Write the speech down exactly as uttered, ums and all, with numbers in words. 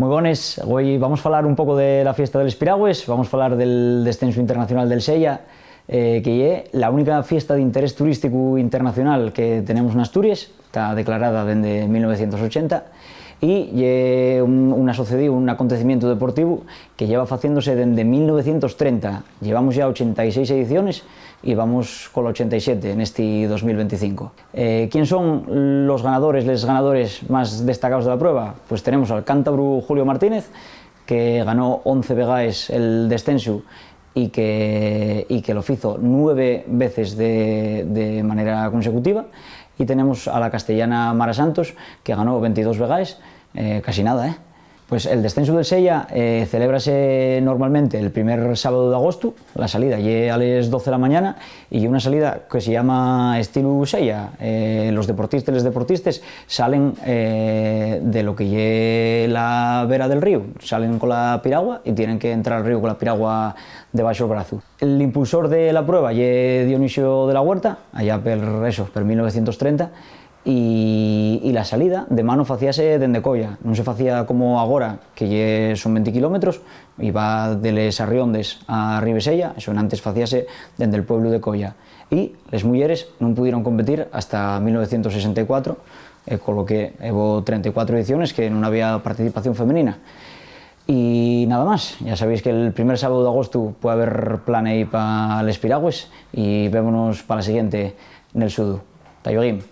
Mui bones, güei vamos falar un poco de la fiesta de les piragües, vamos falar del Descensu Internacional del Sella, eh, que ye la única fiesta d'interés turísticu internacional que tenemos n'Asturies. Ta declarada dende mil novecientos ochenta y ye un, un asocedíu, un acontecimientu deportivu que lleva faciéndose dende mil novecientos trenta. Llevamos ya ochenta y seis ediciones y vamos con la ochenta y siete nesti dos mil venticinco. Eh, ¿quién son los ganadores, les ganadores más destacados de la prueba? Pues tenemos al cántabru Julio Martínez, que ganó once vegaes el descensu y que, y que lo fizo nueve veces de, de manera consecutiva. Y tenemos a la castellana Mara Santos, que ganó veintidós vegaes, eh, casi nada, ¿eh? Pues el descensu del Sella, eh, celébrase normalmente el primer sábado d'agostu, la salida ye a les doce de la mañana, y ye una salida que se llama estilu Sella. Eh, los deportistes, les deportistes salen, eh, de lo que ye la vera del ríu, salen con la piragua y tienen que entrar al ríu con la piragua debaxo'l brazu. El impulsor de la prueba ye Dionisio de la Huerta, allá per eso, per mil novecientos trenta, y, y la salida de mano facíase dende Coya, nun se facía como agora, que ye, son venti kilómetros, y va de les Arriondes a Ribesella, eso enantes facíase dende'l pueblu de Coya. Y les muyeres nun pudieron competir hasta mil novecientos sesenta y cuatro, eh, con lo que hebo trenta y cuatro ediciones que nun había participación femenina. Y nada más, ya sabéis que el primer sábado d'agostu puede haber plan ehí pa les piragües y vémonos pa la siguiente nel sudu. Ta llueguín.